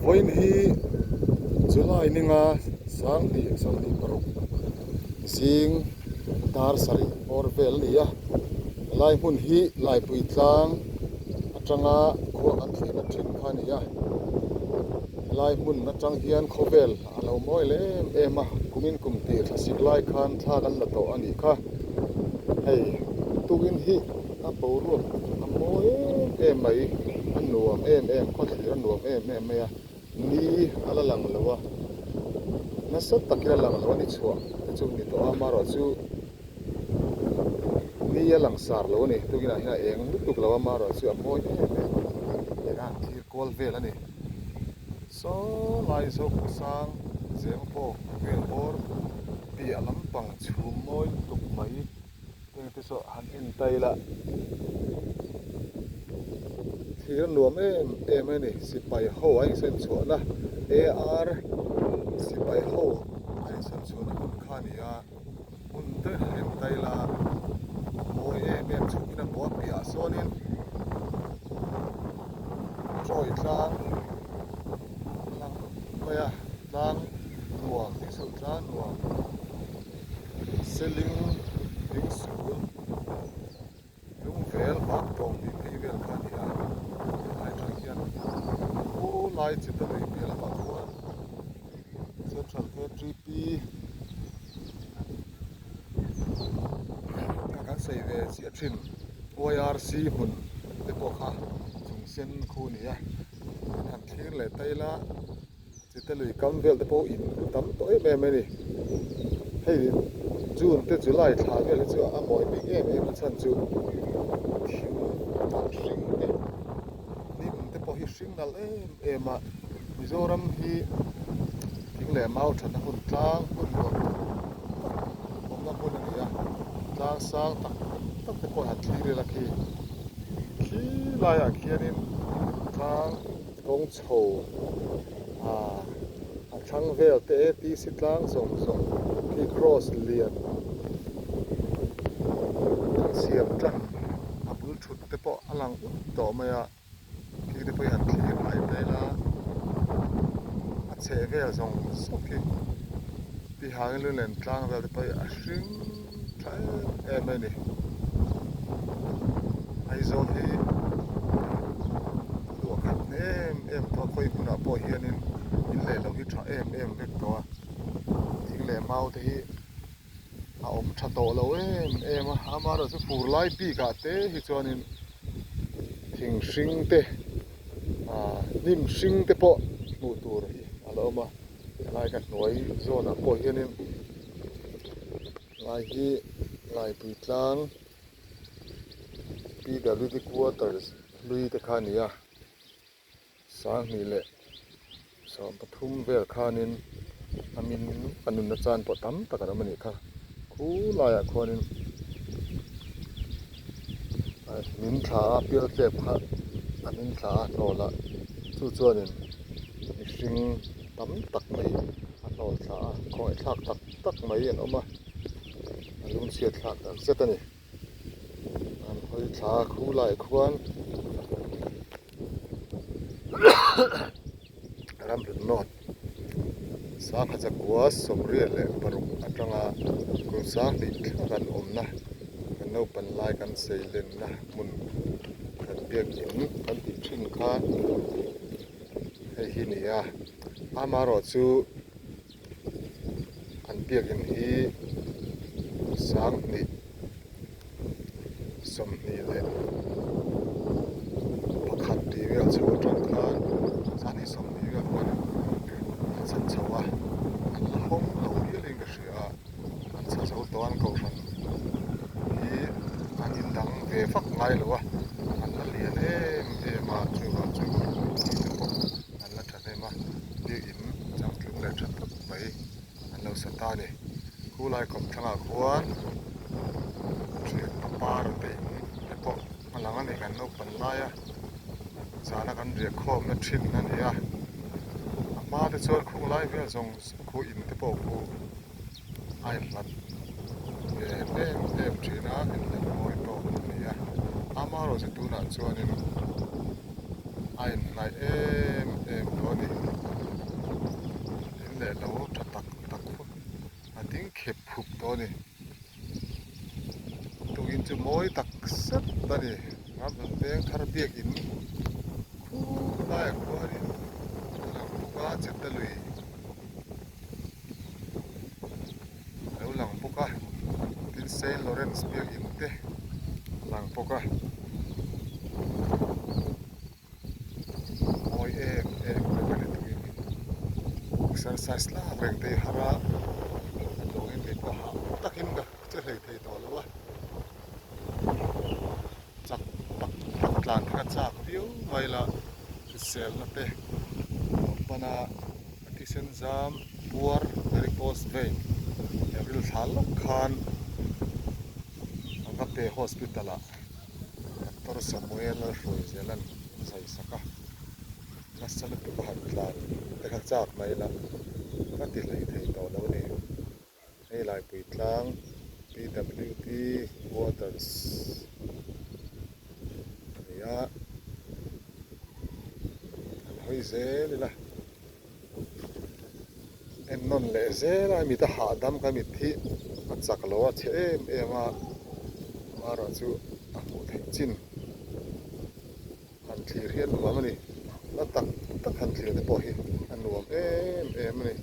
Vawiin hi July ninga 20 26 zing dar sarih bawr vel a ni a, helai hmun hi Laipui tlang atanga khua kan thlirna thin kha a ni a, helai hmun atang hian khawvel a lo mawi leh em em a, kumin kum tih thlasik lai khan thla kan la tawh a nih kha, hei tukin hi a boruak a mawi em em mai, a nuam em em khawthlir a nuam em em mai a, ni a la lang lo a, nasa takin a lang lo a ni chhuah te chu ni tawh a, amaherawhchu ni a lang sar lo a ni, tukinah hian a eng lutuk lo a, amaherawhchu a mawi em em a, eng a han thlir kual vel a ni. Saw lai zawk sang zem pawh vel bawr piah lampang chhum mawi lutuk mai heng te saw han en ta ila thlir a nuam em em a ni sipai ho a insawn chhuahna ar sipai ho a insawn chhuahna hmun kha a ni a hmun te han en ta ila a mawi em em chhungin a hmu a piahah sawnin Chawi tlang a lang mai a tlang nuam hmingchho tlang nuam seling hmingsul lungvel bak tawng tih phei vel kha a ni a helai atang hian khulai chita lui piah lamah khuan central ktp a kan sawi ve chiah thin yrc hmun te pawh kha chung sen khu a ni a an han thlir leh ta ila chite lui kam vel te pawh in tam tawh em em a ni hei june te july thla vel hi chu a mawi bik em em a chhan chu thing hnah hring te hnim te pawh hi hring nalh em em a Mizoram hi thing leh mau thatna hun tlang hmun nuam tak tak awmna hmun a ni a tlang sang tak tak te pawh han thlir ila khi khi laiah khianin tlang kawng chho ah a thlang vel te atc tlang zawng zawng khi cross lian an siam tlang a bul thut te pawh a lang ut tawh mai a. Khi te pawh hi han thlir mai mai la, a chheh vel zawng zawng khi Tihangin lunglen tlang vel te pawh hi a hring tha em em mai a ni. Aizawl hi luah khat em em tawh a, khawi hmunah pawh hianin in leh lo hi tha em em vek tawh a, thing leh mau te hi a awm tha tawh lo em em a, amaherawhchu fur lai bikah te hi chuanin thing hring te ah hnim hring te pawh hmuh tur hi a la awm a helai ka hnuai zawnah pawh hianin lai hi Laipui tlang P_W_D quarters hlui te kha a ni a. 20 leh 13 vel khanin a min a nunna chan pawh tam tak an awm a nih kha khu laiah khuanin min thla a pial tlep kha a min thla a hnawl a chu chuanin mihring tam tak mai a hnawl thla a khawngaih thlak tak tak mai an awm a a lungchhiat thlak tak zet a ni an hawi thla a khu laiah khuan. Ramhlun North sangha chakua 96 atanga kum 20 thleng kan awmna kan naupan lai kan seilenna hmun kan biakin kan tih thin kha hei hi ni a amaherawhchu an biakin hi 20. 21 tih vel chho atang khan 20 vel khan an chhan chho a an la hawng lo hialin ka hria a an chha zo tawh an kohhran hi an indang ve vak ngai lo a an la lian em em a chuvang chu mi te pawh an la thahnem a biakin changtlung leh tha tak mai. An lo sa ta a ni. Khulai kawmthlangah khuan thian pangpar te in te pawh a lang a ni kan naupan laia zana kan riah khawmna thin a ni a. A hma te chuan khung lai vel zawng zawng khu in te pawh khu a inhlat ve em em thin a inhlat mawi tawk a ni a. Amaherawhchu tunah chuanin a inhnaih em em tawh a ni. khep khup tawh a ni. Tukin chu mawi tak zet a ni. Ramhlun veng thar biakin khup laiah khuanin a lang bawk a, cheta lui a lo lang bawk a, tin Saint Lawrence biakin te a lang bawk a. Mawi em em vek a ni tukin exercise lak reng te hi har a, a lawngin kei pawh hah takin ka che hlei thei tawh lo a, chak tak tak tlan kha ka chak viau mai la hriselna te lo pan a, a thisen zam puar varicose vein April thla lawk khan Agape hospital ah. Doctor Samuel a hruai zel a ni an zai sak a, nasa lutuk a han tlan te kha chak mai la ka ti hlei thei tawh lo a ni. Hei Laipui tlang PWD quarters a ni a, an hawi zel ila en nawn leh zel a mit a hahdam kha mit hi a chak lo a chhe em em a amaherawh chu a hmuh theih chin han thlir hi a nuam a ni hla tak tak han thlir te pawh hi a nuam em em a ni.